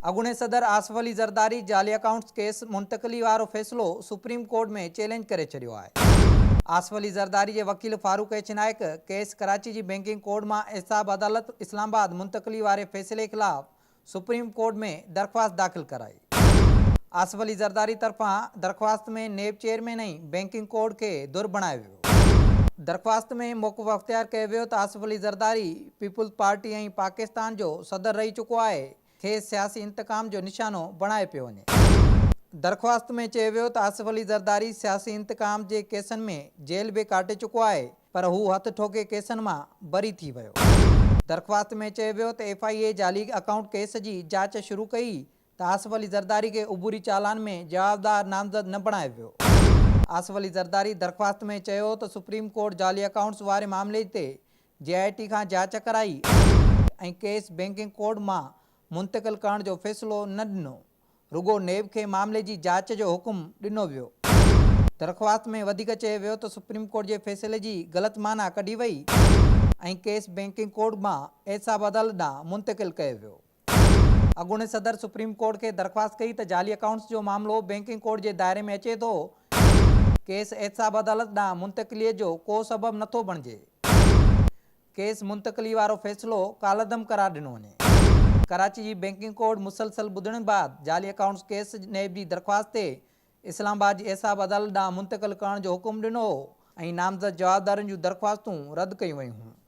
اڳوڻي صدر آصف علي زرداري جعلي اڪائونٽس ڪيس منتقلي وارو فيصلو سپريم ڪورٽ ۾ چئلينج ڪري ڇڏيو آهي. آصف علي زرداري جي وڪيل فاروق ايڇ نائيڪ ڪيس ڪراچي جي بينڪنگ ڪورٽ مان احتساب عدالت اسلام آباد منتقلي واري فيصلي خلاف سپريم ڪورٽ ۾ درخواست داخل ڪرائي. آصف علي زرداري طرفان درخواست ۾ نيب چيئرمين ۽ بينڪنگ ڪورٽ کي ڌر بڻايو ويو. درخواست ۾ موقف اختيار ڪيو ويو ته آصف علي زرداري پيپلز پارٽي ۽ پاڪستان جو صدر رهي چڪو آهي، کيس سياسي انتقام جو نشانو بڻايو پيو وڃي. درخواست ۾ چيو ويو ته آصف علي زرداري سياسي انتقام جي ڪيسن ۾ جيل به ڪاٽي چڪو آهي پر هو هٿ ٺوڪي ڪيسن مان بري ٿي ويو. درخواست ۾ چيو ويو ته ايف I اي جعلي اڪائونٽ ڪيس جي جاچ شروع ڪئي ته آصف علي زرداري کي عبوري چالان ۾ جوابدار نامزد نه بڻايو ويو. آصف علي زرداري درخواست ۾ چيو ته سپريم ڪورٽ جعلي اڪائونٽس واري معاملي تي جي آء ٽي کان جاچ ڪرائي ۽ ڪيس بينڪنگ ڪورٽ مان منتقل ڪرڻ جو فيصلو نه ڏنو، رڳو نيب کي معاملي جي جاچ جو حڪم ڏنو ويو. درخواست ۾ وڌيڪ چيو ويو ته سپريم ڪورٽ جي فيصلي جي غلط معنيٰ ڪڍي وئي ۽ ڪيس بينڪنگ ڪورٽ مان احتساب عدالت ڏانهن منتقل ڪيو ويو. اڳوڻي صدر سپريم ڪورٽ کي درخواست ڪئي ته جعلي اڪائونٽس جو معاملو بينڪنگ ڪورٽ جي دائري ۾ اچي ٿو، ڪيس احتساب عدالت ڏانهن منتقلي جو ڪو سبب نٿو بڻجي، ڪيس منتقلي وارو فيصلو ڪالعدم قرار ڏنو وڃي. ڪراچي جي بينڪنگ ڪورٽ مسلسل ٻڌڻي بعد جعلي اڪائونٽس ڪيس نيب جي درخواست تي اسلام آباد جي احتساب عدالت ڏانهن منتقل ڪرڻ جو حڪم ڏنو هو ۽ نامزد جوابدارن جون درخواستون رد ڪيون ويون هيون.